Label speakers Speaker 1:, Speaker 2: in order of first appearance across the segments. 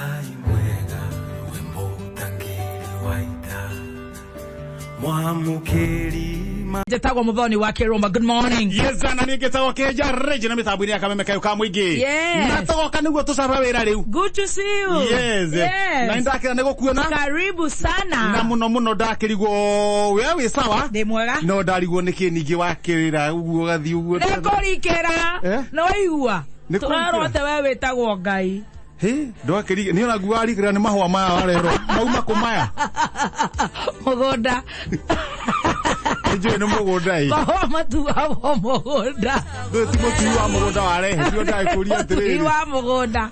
Speaker 1: Mwega wĩ mũtangĩri wa ita mwamũkĩri
Speaker 2: Njĩtagwo Muthoni wa Kĩrũma. Good morning.
Speaker 3: Yes, na niĩ ngĩtagwo Kĩnja Rĩnji na mĩtambo-inĩ ya kameme kayũ ka mũingĩ.
Speaker 2: Yes.
Speaker 3: Na tũgoka nĩguo tũcaba wĩra rĩu.
Speaker 2: Good to see you.
Speaker 3: Yes.
Speaker 2: Yes.
Speaker 3: Na nĩndakĩra nĩ gũkuona.
Speaker 2: Karibu sana.
Speaker 3: Na mũno mũno ndakĩrigwo we wĩ sawa.
Speaker 2: Ndĩ mwega.
Speaker 3: No ndarigwo nĩkĩ ningĩ wakĩrĩra ũguo ũgathiĩ ũguo.
Speaker 2: Nĩ kũrikĩra.
Speaker 3: Eh?
Speaker 2: No igua.
Speaker 3: Nĩ kũrikĩra.
Speaker 2: Tũrerwo atĩ we wĩtagwo Ngai.
Speaker 3: Hĩ, ndwakĩrigwo nĩ ona nguo warikĩra nĩ mahũa maya warerwo. Mauma kũ maya?
Speaker 2: Mũgũnda.
Speaker 3: Nĩnjũĩ nĩ mũgũnda ĩ.
Speaker 2: Mahũa matuagwo mũgũnda.
Speaker 3: Ndũĩ ti mũtui wa mũgũnda warehe. Tio ndagĩkũria
Speaker 2: Mũtui
Speaker 3: atĩrĩrĩ.
Speaker 2: wa mũgũnda.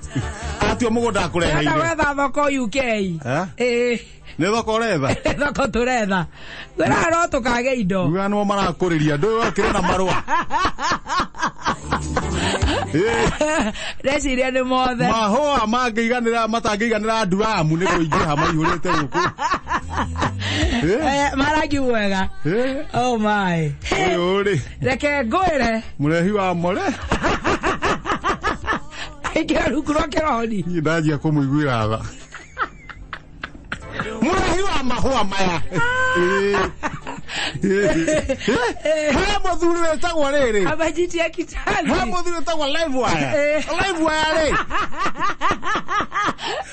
Speaker 3: Atio mũgũnda
Speaker 2: Tũrenda
Speaker 3: akũreheire.
Speaker 2: gwetha thoko UK.
Speaker 3: Eh?
Speaker 2: Ĩĩ.
Speaker 3: Nĩ thoko ũretha?
Speaker 2: Thoko tũretha. Kwĩra no tũkage indo.
Speaker 3: Uga nĩo marakũrĩria ndũĩ wakĩrĩ na marũa. Ĩ.
Speaker 2: Ndeciria nĩ mothe.
Speaker 3: Mahũa mangĩiganĩra matangĩiganĩra nduramu nĩ kũingĩha maihũrĩte gũkũ. Ĩ,
Speaker 2: Eh, marangi mwega.
Speaker 3: ĩ,
Speaker 2: Oh my.
Speaker 3: ũyũ rĩ
Speaker 2: Reke ngwĩre.
Speaker 3: mũrehi wa more
Speaker 2: Aingĩra rungu rwa kĩroni.
Speaker 3: niĩ ndanjia kũmũiguĩra tha. Mũrehi wa mahũa maya. Ĩ, ĩ, ĩ, he mũthuri wĩtagwo rĩrĩ.
Speaker 2: Amejitia
Speaker 3: He
Speaker 2: kitanzi.
Speaker 3: mũthuri wĩtagwo Live Wire.
Speaker 2: Eh.
Speaker 3: Live Wire rĩ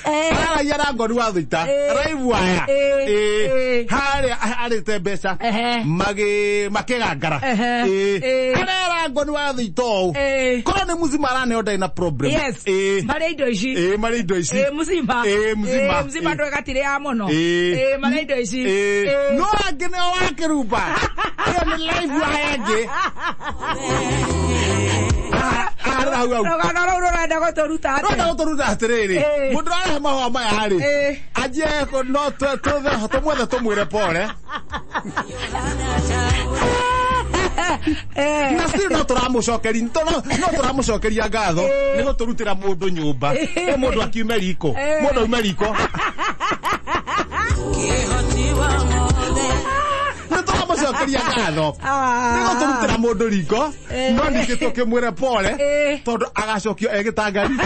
Speaker 2: Eh,
Speaker 3: araragia na ngoni wa thita.
Speaker 2: Eh.
Speaker 3: Live Wire.
Speaker 2: Eh.
Speaker 3: Ĩ,
Speaker 2: Eh.
Speaker 3: harĩa arĩte mbeca.
Speaker 2: Ehe.
Speaker 3: Magĩ makĩgangara.
Speaker 2: Ehe.
Speaker 3: Ĩ,
Speaker 2: Eh.
Speaker 3: arera ngoni wa thita ũũ.
Speaker 2: Eh.
Speaker 3: Korwo nĩ muzima araneo ndarĩ na problem.
Speaker 2: Yes.
Speaker 3: Ĩ.
Speaker 2: Marĩa indo ici.
Speaker 3: Ĩ, marĩ indo ici.
Speaker 2: Ĩ, muzima.
Speaker 3: Ĩ, muzima.
Speaker 2: Ĩ, muzima
Speaker 3: Ĩ.
Speaker 2: ndwĩgatire ya mũno.
Speaker 3: Ĩ.
Speaker 2: Ĩ, marĩa indo ici.
Speaker 3: Ĩ.
Speaker 2: Ĩ.
Speaker 3: No angĩ nĩo wakĩrumba. Ĩyo nĩ live wire ĩngĩ. Arera hau hau.
Speaker 2: Rũgano rũu rũrenda gũtũruta atĩa?
Speaker 3: Rwenda gũtũruta atĩrĩrĩ.
Speaker 2: Ĩ.
Speaker 3: Mũndũ ũrarehe mahũa maya rĩ.
Speaker 2: Ĩ.
Speaker 3: Anjie no tũmwethe tũmwĩre pole.
Speaker 2: Eh.
Speaker 3: Na still no tũramũcokeria no tũramũcokeria ngatho
Speaker 2: Ĩ.
Speaker 3: nĩ gũtũrutĩra mũndũ nyũmba.
Speaker 2: Ĩ.
Speaker 3: Ĩ, mũndũ akiume riko.
Speaker 2: Ĩ.
Speaker 3: Mũndũ aume riko. Nĩ tũramũcokeria ngatho.
Speaker 2: Ah.
Speaker 3: Nĩ gũtũrutĩra mũndũ riko.
Speaker 2: Ĩ.
Speaker 3: No ningĩ tũkĩmwĩre pole
Speaker 2: Ĩ.
Speaker 3: tondũ agacokio egĩtangari.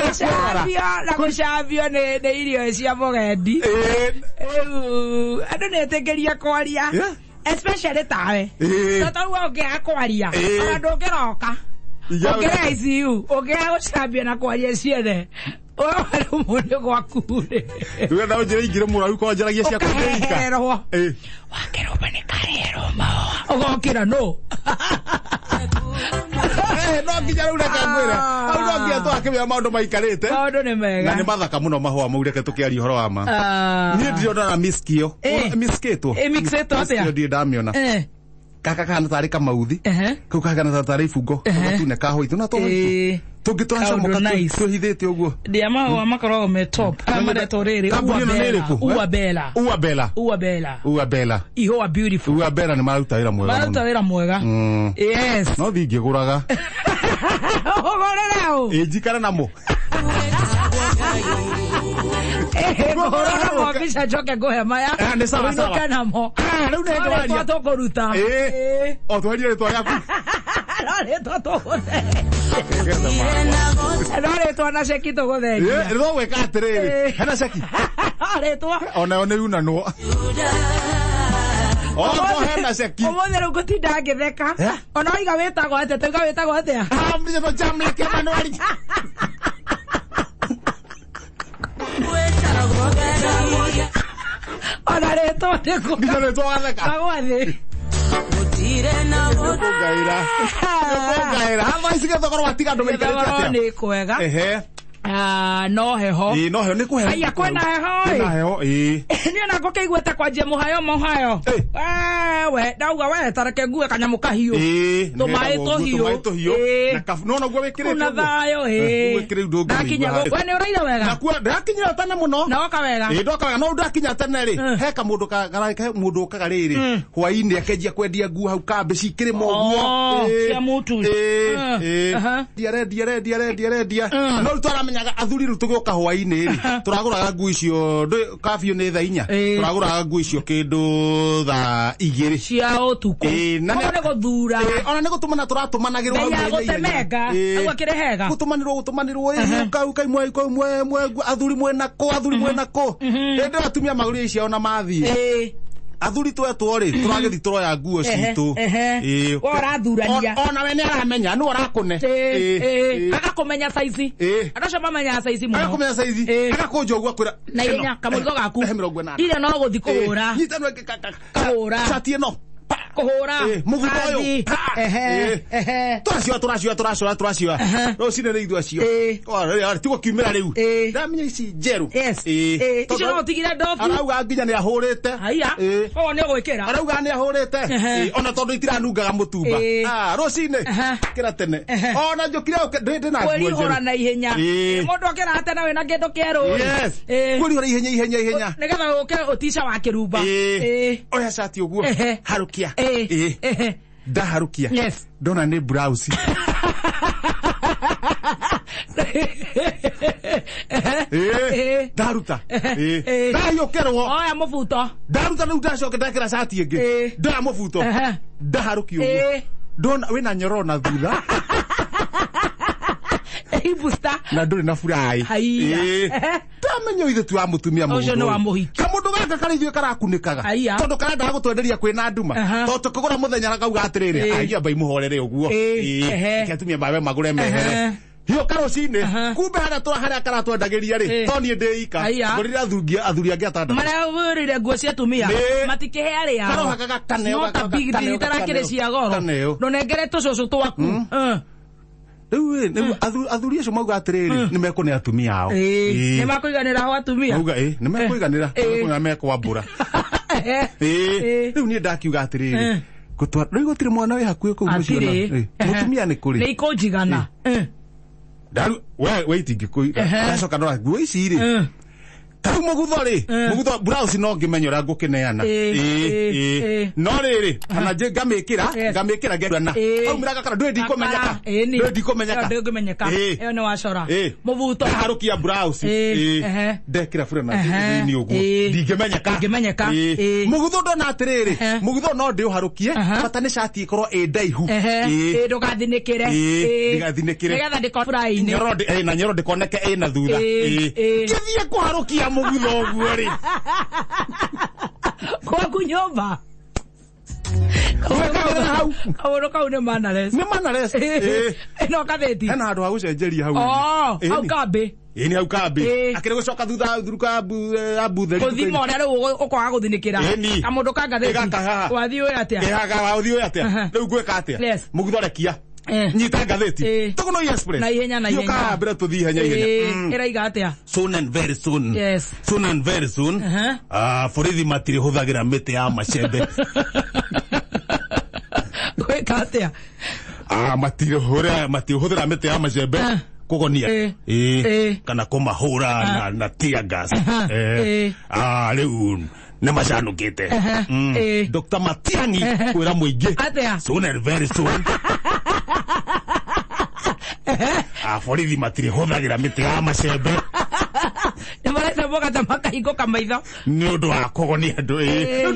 Speaker 2: Gũcambio na gũcambio nĩ irio cia mũgendi.
Speaker 3: Ĩ.
Speaker 2: Rĩu andũ nĩ etĩkĩria kwaria.
Speaker 3: Yeah.
Speaker 2: Especially tawe.
Speaker 3: Ĩ.
Speaker 2: Tondũ rĩu ũngĩaga kwaria,
Speaker 3: Ĩ.
Speaker 2: ona ndũngĩroka.
Speaker 3: Ingĩaga-
Speaker 2: Ũngĩrĩa ICU, ũngĩaga gũcambio na kwaria ciothe. Wewe rĩu nĩ gwaku rĩ.
Speaker 3: Rĩu na ũnjĩre ingĩrĩ mũrwaru korwo njaragia cia kũndĩika.
Speaker 2: Ũkaheherwo.
Speaker 3: Ĩ.
Speaker 2: Wakĩrũmba nĩ kaherwo mahũa. Ũgokĩra nũ?
Speaker 3: Eh, no nginya rĩu reke ngwĩre. Hau no nginya twakĩmenya maũndũ maikarĩte.
Speaker 2: Maũndũ nĩ mega.
Speaker 3: Na nĩ mathaka mũno mahũa mau reke tũkĩaria ũhoro wa ma.
Speaker 2: Ah.
Speaker 3: Niĩ ndirĩ ndona miskio.
Speaker 2: Ĩ.
Speaker 3: Miskĩtwo.
Speaker 2: Ĩ, mixĩtwo atĩa?
Speaker 3: Miskio ndirĩ ndamĩona.
Speaker 2: Eh.
Speaker 3: Gaka kahana tarĩ kamauthi.
Speaker 2: Ehe.
Speaker 3: Kau kahana tarĩ ibungo.
Speaker 2: Ehe.
Speaker 3: Gatune ka white. Na tũhaitu.
Speaker 2: Ĩ.
Speaker 3: Tũngĩ tũracomoka
Speaker 2: Kaũndũ nice.
Speaker 3: twĩhithĩte ũguo.
Speaker 2: Ndia mahũa makoragwo me top. Aya maretwo rĩrĩ
Speaker 3: Kambuni ĩno nĩ ĩrĩkũ?
Speaker 2: Ua Bella.
Speaker 3: Ua Bella.
Speaker 2: Ua Bella.
Speaker 3: Ua Bella.
Speaker 2: Ihũa beautiful.
Speaker 3: Ua Bella nĩ maruta wĩra mwega
Speaker 2: Maruta
Speaker 3: mũno.
Speaker 2: wĩra mwega.
Speaker 3: Mm.
Speaker 2: Yes.
Speaker 3: No thiĩ ngĩgũraga.
Speaker 2: Ũgũrĩre ũ?
Speaker 3: Ĩ njikare namo.
Speaker 2: Ngũhũra namo mbica njoke ngũhe maya.
Speaker 3: Eh, nĩ sawa, sawa.
Speaker 2: Ũinũke namo.
Speaker 3: Ah, rĩu nĩ
Speaker 2: No
Speaker 3: ngwaria.
Speaker 2: rĩtwa tũkũruta.
Speaker 3: Ĩ.
Speaker 2: Ĩ.
Speaker 3: O tweherie rĩtwa rĩaku.
Speaker 2: No rĩtwa tũgũthengia. No rĩtwa na ceki tũgũthengia.
Speaker 3: Ĩ, no gwĩka atĩrĩrĩ.
Speaker 2: Ĩ.
Speaker 3: Hena ceki.
Speaker 2: No rĩtwa.
Speaker 3: Onayo nĩ yunanwo. Okorwo hena ceki.
Speaker 2: Ũmũthĩ rĩu ngũtinda ngĩtheka.
Speaker 3: Eh?
Speaker 2: Ona waiga wĩtagwo atĩa? Tauga wĩtagwo atĩa?
Speaker 3: Ah, mjito jamleke Manueli.
Speaker 2: Ona rĩtwa nĩ
Speaker 3: Nginya rĩtwa watheka.
Speaker 2: kagwa thĩ.
Speaker 3: Nĩkũngaĩra. Nĩkũngaĩra. Haha ici gĩthogoro watiga andũ maikarĩte
Speaker 2: Gĩthogoro
Speaker 3: atĩa?
Speaker 2: nĩ kwega.
Speaker 3: Ehe.
Speaker 2: Ah, no heho.
Speaker 3: Ĩ, no heho nĩ kũheho.
Speaker 2: Aya, kwĩna heho, ĩ.
Speaker 3: Kwĩna heho, ĩ.
Speaker 2: Niĩ ona ngũkĩigua ta kwanjia mũhayo mũhayo.
Speaker 3: Ĩ.
Speaker 2: Wewe, ndauga we ta reke ngue kanyamũ kahiũ.
Speaker 3: Ĩ,
Speaker 2: Tũmaĩ
Speaker 3: nĩgetha ũguo,
Speaker 2: tũhiũ.
Speaker 3: tũmaĩ tũhiũ.
Speaker 2: Ĩ.
Speaker 3: Na kabu- no noguo wĩkĩrĩte
Speaker 2: Kuna
Speaker 3: ũguo.
Speaker 2: thayũ, ĩ.
Speaker 3: Eh, ũguo wĩkĩrĩte ũndũ
Speaker 2: Ndakinya
Speaker 3: ũngĩmĩigua
Speaker 2: gũkũ. We nĩ ũraire wega?
Speaker 3: Nakuo ndakinyĩra tene mũno.
Speaker 2: Na woka wega?
Speaker 3: Ĩ, ndoka wega no ndakinya tene rĩ
Speaker 2: Mm.
Speaker 3: he kamũndũ he mũndũ ũkaga rĩrĩ hwainĩ akenjia kwendia nguo hau kambĩ cikĩrĩma ũguo
Speaker 2: Oh,
Speaker 3: Ĩ,
Speaker 2: cia mutu.
Speaker 3: ĩ,
Speaker 2: Mm.
Speaker 3: ĩ.
Speaker 2: Aha.
Speaker 3: Endia arendia arendia arendia arendia no rĩu twaramenya Tũmenyaga athuri rĩu tũgĩũka hwaĩ-inĩ rĩ, tũragũraga nguo icio kabiũ nĩ 4:00, tũragũraga nguo icio kĩndũ 2:00
Speaker 2: cia ũtukũ.
Speaker 3: Ĩĩ, na
Speaker 2: Koguo nĩ gũthura.
Speaker 3: Ĩĩ, ona nĩ gũtũmana tũratũmanagĩrwo hau
Speaker 2: Ngai
Speaker 3: ihenya ihenya.
Speaker 2: agũtemenga.
Speaker 3: Ĩĩ.
Speaker 2: Hau akĩrĩ hega.
Speaker 3: Gũtũmanĩrwo ĩĩ, ũka ũka imwe imwe imwe imwe athuri mwena kũ, athuri mwena kũ. Hĩndĩ ĩyo atumia magũrire ciao na mathiĩ. Athuri twetwo rĩ, tũragĩthiĩ tũroya nguo citũ. Ĩĩ.
Speaker 2: We ũrathurania.
Speaker 3: Ona we nĩ aramenya nĩ ũrakũne.
Speaker 2: Agakũmenya saizi. Andũ acio mamenyaga saizi mũno.
Speaker 3: Agakũmenya saizi. Agakũnja ũguo akwĩra
Speaker 2: Na ihenya kamũrigo gaku.
Speaker 3: Ehe, 80.
Speaker 2: Ndirĩ no gũthiĩ kũhũra.
Speaker 3: Nyita ĩno ĩngĩ
Speaker 2: Kũhũra.
Speaker 3: Cati ĩno. Pa.
Speaker 2: Kũhũra.
Speaker 3: Mũgutho ũyũ.
Speaker 2: Bathi.
Speaker 3: Pa. Tũracioa tũracioa. Rũcinĩ rĩ ithuĩ acio. Tigũkiumĩra rĩu. Ndamenya ici njerũ.
Speaker 2: Yes.
Speaker 3: Tondũ
Speaker 2: Icio no ũtigire ndobu.
Speaker 3: Arauga nginya nĩ ahũrĩte.
Speaker 2: Haiya. Koguo nĩ ũgwĩkĩra.
Speaker 3: Arauga nĩ ahũrĩte. Ona tondũ itiranungaga mũtumba. Rũcinĩ. Kĩra tene. Ona njũkire ndĩ na nguo njerũ.
Speaker 2: Kwĩrihũra na ihenya. Mũndũ okĩra tene wĩna kĩndũ kĩerũ.
Speaker 3: Yes. Kwĩrihũra ihenya ihenya ihenya.
Speaker 2: Nĩgetha ũke ũtica wa kĩrumba.
Speaker 3: Oya cati ũguo. Harũkia. Ndaharũkia.
Speaker 2: Yes.
Speaker 3: Ndona nĩ blouse. Ndaruta. Ndahiũkĩrwo.
Speaker 2: Oya mũbuto.
Speaker 3: Ndaruta rĩu ndacoka ndekĩra cati ĩngĩ. Ndoya mũbuto. Ndaharũkia ũguo. Ndona wĩna nyororo na thutha.
Speaker 2: Ibusta.
Speaker 3: Na ndũrĩ na furai.
Speaker 2: Haiya.
Speaker 3: Ndamenya ithe tu wa mũtumia mũgũrũ.
Speaker 2: Ũcio nĩ wa mũhiki.
Speaker 3: Kamũndũ gaka karĩ ithuĩ karakunĩkaga.
Speaker 2: Haiya.
Speaker 3: Tondũ karendaga gũtwenderia kwĩna nduma. Tondũ tũkĩgũra mũthenya na kauga atĩrĩrĩ, aiya mbai mũhorere ũguo. Reke atumia mawe magũre mehere. Hiũka rũcinĩ, kumbe harĩa harĩa karatwendagĩria rĩ, to niĩ ndĩ ika. Ngũrire athuri angĩ atandatũ.
Speaker 2: Marĩa nguo cia atumia. Matikĩhe arĩa.
Speaker 3: Karoha gakaneo,
Speaker 2: Not a big deal, itarakĩrĩ cia goro.
Speaker 3: Kaneo.
Speaker 2: Ndũnengere tũcũcũ twaku.
Speaker 3: Rĩu rĩ, athuri acio mauga atĩrĩrĩ, nĩ mekũne atumia ao.
Speaker 2: Nĩ makũiganĩra ho atumia.
Speaker 3: Mauga nĩ mekũiganĩra, nĩ mekwambũra. Rĩu niĩ ndakiuga atĩrĩrĩ, rĩu gũtirĩ mwana wĩ hakuhĩ kũu mũciĩ ona. Mũtumia nĩ kũrĩ.
Speaker 2: Nĩ ikũnjigana.
Speaker 3: Ndaru we itingĩkũiga. Ndacoka ndora nguo ici rĩ. Tarĩu mũgutho rĩ, mũgutho blouse no ngĩmenya ũrĩa ngũkĩneana. No rĩrĩ, kana ngamĩkĩra, ngamĩkĩra ngĩruana. Kaumĩra gakara ndũĩ ndikũmenyeka. Ndũĩ ndikũmenyeka.
Speaker 2: Ĩyo ndĩngĩmenyeka. Ĩyo nĩ wacora. Mũbuto.
Speaker 3: Ndaharũkia blouse. Ndekĩra burana thĩinĩ ũguo. Ndingĩmenyeka.
Speaker 2: Ndingĩmenyeka.
Speaker 3: Mũgutho ndona atĩrĩrĩ, mũgutho no ndĩũharũkie, bata nĩ cati ĩkorwo ĩ ndaihu.
Speaker 2: Ndũgathinĩkĩre.
Speaker 3: Ndigathinĩkĩre.
Speaker 2: Nĩgetha ndĩkorwo burainĩ.
Speaker 3: Na nyororo ndĩkoneke ĩ na thutha. Ngĩthiĩ kũharũkia mũgutho ũguo rĩ.
Speaker 2: Gwaku nyũmba. Kaũndũ kau nĩ manares.
Speaker 3: Nĩ manares.
Speaker 2: Ĩno ngathĩti.
Speaker 3: Hena handũ ha gũcenjeria hau.
Speaker 2: Hau kambĩ.
Speaker 3: Ĩĩ nĩ hau kambĩ. Akĩrĩ gũcoka thutha thuruka ambu theri.
Speaker 2: Gũthima ũrĩa rĩu ũkwaga gũthinĩkĩra. Kamũndũ ka ngathĩti. Wathiĩ ũĩ atĩa?
Speaker 3: Wathiĩ ũĩ atĩa? Rĩu ngwĩka atĩa? Mũgutho rekia. Nyita ngathĩti. Tũgũno Express.
Speaker 2: Na ihenya na ihenya.
Speaker 3: Yũka mbere tũthiĩ ihenya ihenya.
Speaker 2: Ĩraiga atĩa?
Speaker 3: Soon and very soon.
Speaker 2: Yes.
Speaker 3: Soon and very soon. Borithi matirĩhũthagĩra mĩtĩ ya macembe.
Speaker 2: Gwĩka atĩa?
Speaker 3: Matirĩhũthĩra mĩtĩ ya macembe kũgonia. Kana kũmahũra na tear gas. Rĩu nĩ macanũkĩte. Dr. Matiang'i kwĩra mũingĩ.
Speaker 2: Atĩa?
Speaker 3: Soon and very soon. Borithi matirĩhũthagĩra mĩtĩ ya macembe.
Speaker 2: Nĩ marenda mũgate makahingũka maitho.
Speaker 3: Nĩ ũndũ wa kũgonia andũ. Rĩu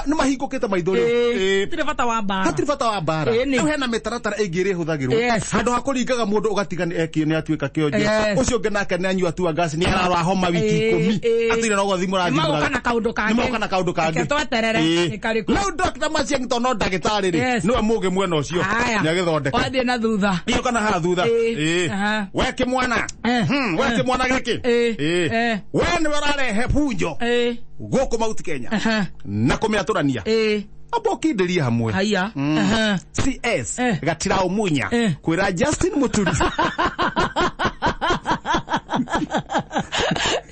Speaker 3: nĩ mahingũkĩte maitho rĩu.
Speaker 2: Hatirĩ bata wa mbara.
Speaker 3: Hatirĩ bata wa mbara. Rĩu hena mĩtaratara ĩngĩ ĩrĩhũthagĩrwo. Handũ ha kũringaga mũndũ ũgatiga nĩ atuĩka kĩonje. Ũcio ũngĩ nake nĩ anyua tua gas nĩ ararwara homa wiki 10. Atũire no gũthiĩ mũrathiĩ.
Speaker 2: Nĩmagoka na kaũndũ kangĩ.
Speaker 3: Nĩmagoka na kaũndũ kangĩ.
Speaker 2: Reke tweterere. Nĩ karĩkũ.
Speaker 3: Rĩu Dr. Matiang'i tondũ no ndagĩtarĩ rĩ, nĩwe mũũgĩ mwena ũcio. Nĩagĩthondeka.
Speaker 2: Wathiĩ na thutha.
Speaker 3: Nĩũka na haha thutha. We kĩmwana. We kĩmwana gĩkĩ. We nĩwe ũrarehe bunjo gũkũ Mount Kenya na kũmĩatũrania. Amba ũkindĩrie hamwe.
Speaker 2: Haiya.
Speaker 3: CS Gatira Umunya kwĩra Justin Muturi.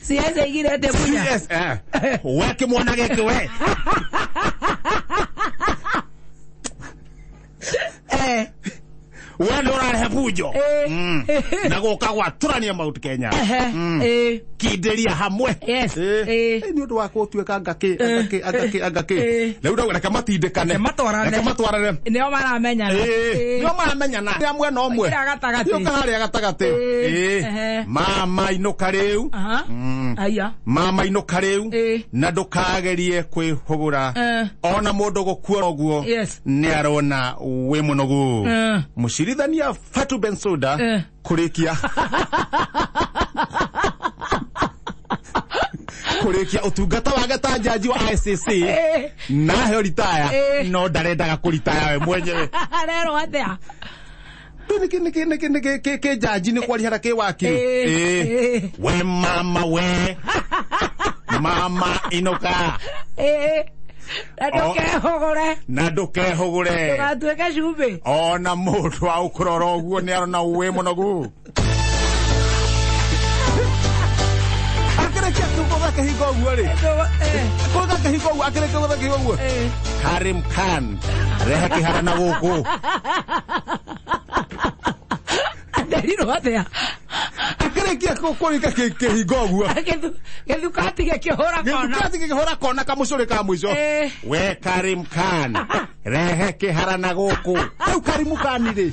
Speaker 2: CS aigire atĩa Munya?
Speaker 3: CS we kĩmwana gĩkĩ we. We nĩ ũrarehe bunjo. Na gũka gwatũrania Mount Kenya. Kindĩria hamwe.
Speaker 2: Yes.
Speaker 3: Nĩ ũndũ wa gũtuĩka ngakĩ angakĩ angakĩ angakĩ. Rĩu ndauga reke matindĩkane.
Speaker 2: Reke matwarane.
Speaker 3: Reke matwarane.
Speaker 2: Nĩo maramenyana.
Speaker 3: Nĩo maramenyana. Rĩa mwena ũmwe.
Speaker 2: Ĩkĩra gatagatĩ.
Speaker 3: Yũka harĩa gatagatĩ. Mama inũka rĩu.
Speaker 2: Aya.
Speaker 3: Mama inũka rĩu. Na ndũkagerie kwĩhũgũra. Ona mũndũ gũkuora ũguo.
Speaker 2: Yes.
Speaker 3: Nĩ arona wĩ mũnogu. Mũcirithania Fatou Bensouda kũrĩkia kũrĩkia ũtungata wake ta jaji wa ICC na aheo ritaya no ndarendaga kũritaya we mwenyewe.
Speaker 2: Arerwo atĩa?
Speaker 3: Nĩkĩ kĩ jaji nĩ kwarihara kĩ wakiri. We mama we mama inũka.
Speaker 2: Na ndũkehũgũre.
Speaker 3: Na ndũkehũgũre.
Speaker 2: Ndũgatuĩke cumbĩ.
Speaker 3: Ona mũndũ wa ũkũrora ũguo nĩ arona wĩ mũnogu. Akĩrĩkia kũgũtha kĩhingo ũguo rĩ. Kũgũtha kĩhingo ũguo, akĩrĩkia kũgũtha kĩhingo ũguo. Karim Khan, rehe kĩhara na gũkũ.
Speaker 2: Nderirwo atĩa?
Speaker 3: Akĩrĩkia kũrĩka kĩhingo ũguo.
Speaker 2: Gĩthukati gĩkĩhũra kona.
Speaker 3: Gĩthukati gĩkĩhũra kona kamũcũrĩ ka mũico. We Karim Khan, rehe kĩhara na gũkũ. Rĩu Karim Khan rĩ,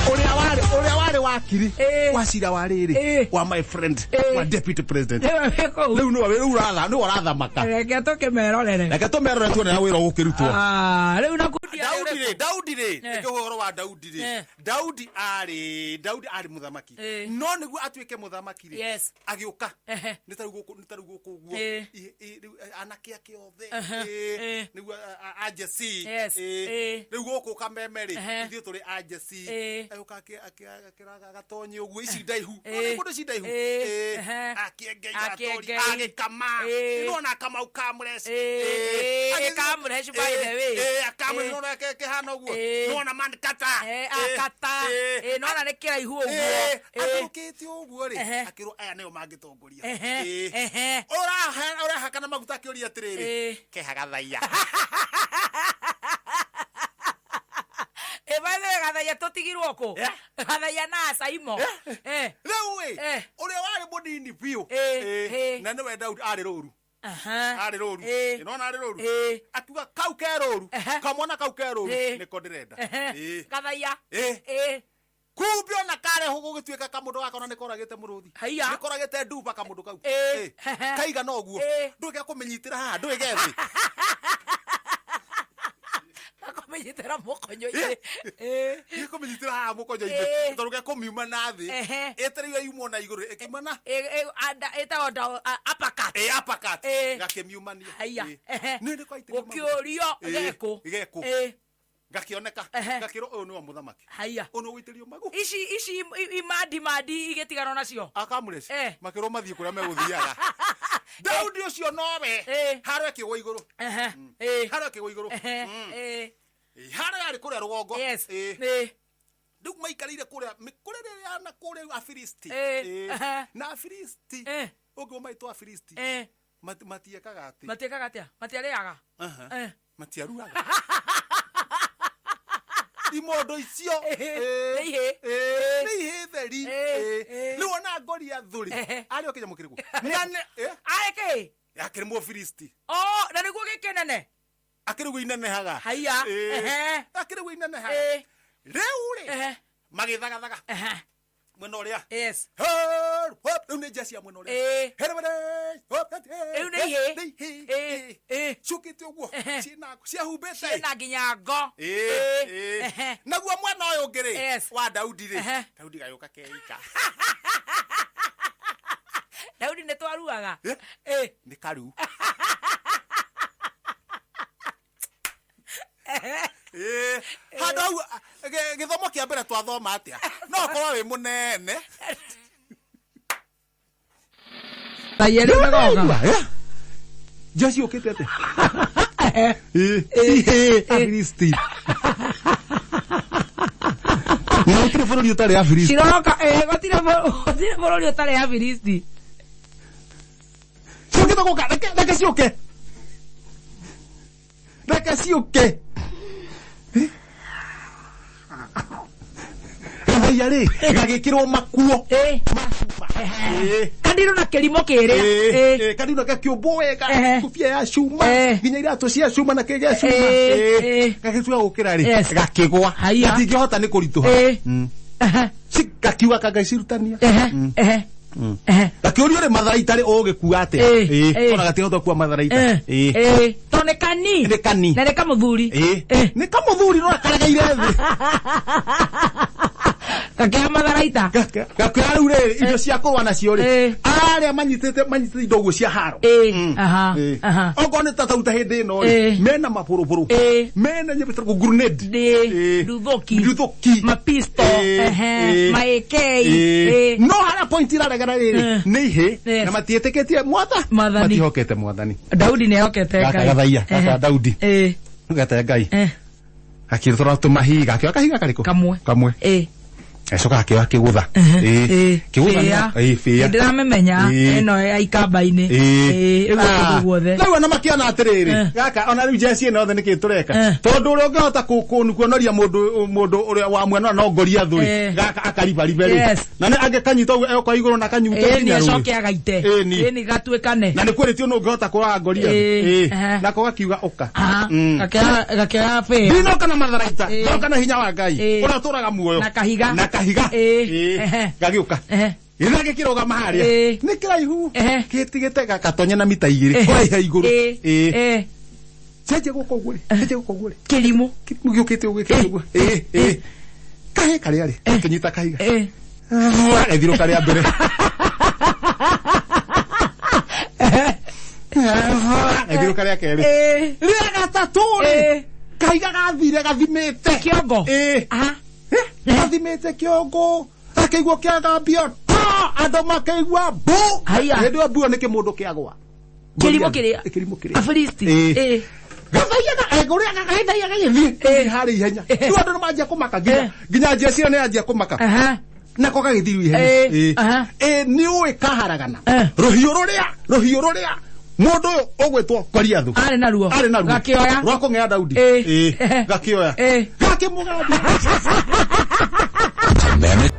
Speaker 3: ũrĩa warĩ wakiri wa cira wa rĩrĩ wa my friend wa deputy president. Rĩu nĩwe rĩu ũrathamaka.
Speaker 2: Reke tũkĩmerorere.
Speaker 3: Reke tũmerorere tuone na wĩra ũgũkĩrutwo.
Speaker 2: Rĩu na
Speaker 3: Daudi rĩ, nĩkĩo ũhoro wa Daudi rĩ. Daudi arĩ mũthamaki. No nĩguo atuĩke mũthamaki rĩ, agĩũka. Nĩ ta rĩu gũkũ ũguo. Rĩu anake ake othe. Nĩguo a Jesse. Rĩu gũkũ Kameme rĩ, ithuĩ tũrĩ a Jesse. Agĩũka akĩraga agatonyi ũguo ici ndaihu. Nĩ ici ndaihu. Akĩengei gatori, agĩkama. Nĩwona Kamau Kamresh.
Speaker 2: Kamresh by the way.
Speaker 3: Kamresh nĩwona kĩhana ũguo. Nĩwona man kata.
Speaker 2: Akata. Nĩwona nĩ kĩraihu ũguo.
Speaker 3: Atũrũkĩte ũguo rĩ, akĩrwo aya nĩo mangĩtongoria. Ũrahaka na maguta akĩũria atĩrĩrĩ, keha gathaiya.
Speaker 2: By the way, gathaiya tũtigirwo kũ? Gathaiya na Acaimo.
Speaker 3: Rĩu ĩ, ũrĩa warĩ mũnini biũ, na nĩwe Daudi arĩ rũru. Arĩ rũru. Nĩwona arĩ rũru? Akiuga kau ke rũru, kamwana kau ke rũru, nĩko ndĩrenda.
Speaker 2: Gathaiya.
Speaker 3: Kumbe ona karehwo gũgĩtuĩka kamũndũ gaka ona nĩkoragĩte mũrũthi. Nĩkoragĩte nduba kamũndũ kau. Kaigana ũguo. Ndũĩ gĩa kũmĩnyitĩra haha, ndũĩ ge thĩ.
Speaker 2: Gakũmĩnyitĩra mũkonyo-inĩ.
Speaker 3: Gĩkũmĩnyitĩra haha mũkonyo-inĩ. Tondũ gekũmiuma na thĩ. Ĩtereire yumwo na igũrũ ĩkiuma na.
Speaker 2: Ĩtagwo uppercut.
Speaker 3: Uppercut. Gakĩmiumania.
Speaker 2: Gũkĩũrio gekũ.
Speaker 3: Gekũ. Gakĩoneka. Gakĩrwo ũyũ nĩwe mũthamaki.
Speaker 2: Haiya.
Speaker 3: Ũyũ nĩwe ũgũitĩrĩrio magu.
Speaker 2: Ici imandi mandi igĩtiganwo nacio.
Speaker 3: Akamũreci. Makĩrwo mathiĩ kũrĩa megũthiaga. Daudi ũcio nowe. Harĩa akĩgwa igũrũ. Harĩa akĩgwa igũrũ. Harĩa arĩ kũrĩa rũgongo. Rĩu maikarĩire kũrĩa mĩkũrĩre ya na kũrĩa Afilisti. Na Afilisti. Ũngĩ maitũ Afilisti. Matiekaga atĩ.
Speaker 2: Matiekaga atĩa? Matiarĩaga.
Speaker 3: Matiaruaga. Imondo icio nĩ ihĩ theri. Rĩu ona Goliath rĩ, arĩ o kĩnyamũ kĩrĩkũ?
Speaker 2: Arĩ kĩ?
Speaker 3: Akĩrĩ Mũfilisti.
Speaker 2: Na nĩguo gĩkĩnene?
Speaker 3: Akĩrĩ guo inenehaga.
Speaker 2: Haiya.
Speaker 3: Akĩrĩ guo inenehaga. Rĩu rĩ, magĩthagathaga. Mwena ũrĩa.
Speaker 2: Yes.
Speaker 3: Rĩu nĩ njeci ya mwena ũrĩa.
Speaker 2: Rĩu nĩ ihĩ.
Speaker 3: Ciũkĩte ũguo. Ciahumbĩte.
Speaker 2: Ciĩna nginya ngo.
Speaker 3: Naguo mwena ũyũ ũngĩ rĩ, wa Daudi rĩ, Daudi gagĩũka keika.
Speaker 2: Daudi nĩ twaruaga.
Speaker 3: Nĩ karu. Handũ hau gĩthomo kĩa mbere twathoma atĩa? No ũkorwo wĩ mũnene.
Speaker 2: Thaia rĩu nĩgoka.
Speaker 3: Jeshi ũkĩte atĩa? Afilisti. Na gũtirĩ bũrũri ũtarĩ Afilisti.
Speaker 2: Ciroka, gũtirĩ bũrũri ũtarĩ Afilisti.
Speaker 3: Ciũkĩte gũka, reke ciũke. Reke ciũke. Gathaia rĩ gagĩkĩrwo makuo.
Speaker 2: Kandirå na kä rimå kä rä a.
Speaker 3: Kandirå gakĩũmbwo wega,
Speaker 2: Ehe.
Speaker 3: kobia ya cuma, nginya iratũ cia cuma na kĩ gĩa cuma. Gagĩtua gũkĩra rĩ,
Speaker 2: Yes.
Speaker 3: gakĩgwa.
Speaker 2: Haiya.
Speaker 3: Gatingĩhota nĩ kũritũha. Gakiuga kanga cirutania. Gakĩũrio rĩ, matharaita rĩ, ũgĩkua atĩa? Ona gatingĩhota gũkua matharaita.
Speaker 2: To nä kani.
Speaker 3: Nĩ kani.
Speaker 2: Na nä kamå thuri.
Speaker 3: Nĩ kamũthuri no karegeire thĩ.
Speaker 2: Gakĩoya matharaita.
Speaker 3: Gakĩoya rĩu rĩ indo cia kũrũa nacio rĩ, arĩa manyitĩte indo ũguo cia haro. Okorwo nĩ tatauta hĩndĩ ĩno rĩ, mena mabũrũbũrũ, mena nyamũ grenade,
Speaker 2: Nduthũki.
Speaker 3: nduthũki,
Speaker 2: Mapisto. Ma AK.
Speaker 3: No harĩa point iraregera rĩrĩ nĩ ihĩ na matiĩtĩkĩtie mwatha
Speaker 2: Mwathani.
Speaker 3: matihokete mwathani.
Speaker 2: Daudi nä ehokete
Speaker 3: Gaka
Speaker 2: Ngai.
Speaker 3: gathaia, gaka Daudi. Gate Ngai gakĩrũtũra tũmahiga, akĩoya kahiga karĩkũ?
Speaker 2: Kamwe.
Speaker 3: Kamwe. Acoka akĩoya kĩgũtha. Kĩgũtha.
Speaker 2: Bĩa.
Speaker 3: Bĩa.
Speaker 2: Ndä ramĩmenya ĩno ya ikamba-inĩ. Ĩguo kũndũ guothe.
Speaker 3: Rĩu ona makĩona atĩrĩrĩ, gaka ona rĩu jeci ĩno yothe nĩkĩ tũreka, tondũ ũrĩa ũngĩhota kuonoria mũndũ ũrĩa wa mwena no Goliath rĩ, gaka akaribaribe rĩ, na nĩ angĩkanyita ũguo egũkorwo igũrũ na kanyute
Speaker 2: Ĩni
Speaker 3: nginya rũĩ.
Speaker 2: acoke agaite.
Speaker 3: Ĩni.
Speaker 2: Ĩni gatuĩkane.
Speaker 3: Na nĩ kwĩrĩtio nũ ũngĩhota kũraga Goliath. Nako gakiuga ũka.
Speaker 2: Gakĩoya bĩa.
Speaker 3: Ndinoka na matharaita, ndoka na hinya wa Ngai ũrĩa ũtũraga muoyo.
Speaker 2: Na kahiga.
Speaker 3: Na kahiga. Gagĩũka. Gĩtha gĩkĩrũgama harĩa nĩ kĩraihu, gĩtigĩte gakatonye na mita 2 kũraiha igũrũ. Cenjia gũkũ ũguo rĩ, cenjia gũkũ ũguo rĩ.
Speaker 2: Kĩrimũ.
Speaker 3: Kĩrimũ gĩũkĩte ũguo gĩkĩte ũguo. Kahĩ karĩa rĩ, gakĩnyita kahiga, gagĩthirũka rĩa mbere, gagĩthirũka rĩa kerĩ, rĩa gatatũ rĩ, kahiga gathire gathimĩte
Speaker 2: Kĩongo.
Speaker 3: Gathimĩte kĩongo, gakĩigua kĩagambio ta andũ makĩigua mbu.
Speaker 2: Haiya.
Speaker 3: Hĩndĩ ĩyo mbu ĩyo nĩ kĩmũndũ kĩagwa.
Speaker 2: Kĩrimũ kĩrĩa.
Speaker 3: Kĩrimũ kĩrĩa.
Speaker 2: Afilisti.
Speaker 3: Gathaia gũrĩa gathaia gagĩthiĩ harĩ ihenya, rĩu andũ nĩ manjia kũmaka, nginya nginya njeci ĩyo nĩ yanjia kũmaka. Nako gagĩthiĩ ihenya. Nĩ ũĩ kaharagana rũhiũ rũrĩa mũndũ ũyũ ũgwĩtwo Goliathu
Speaker 2: Arĩ naruo.
Speaker 3: Arĩ naruo.
Speaker 2: Gakĩoya.
Speaker 3: Rwa kũng'ea Daudi. Gakĩoya, gakĩmũgambia.
Speaker 1: Meme.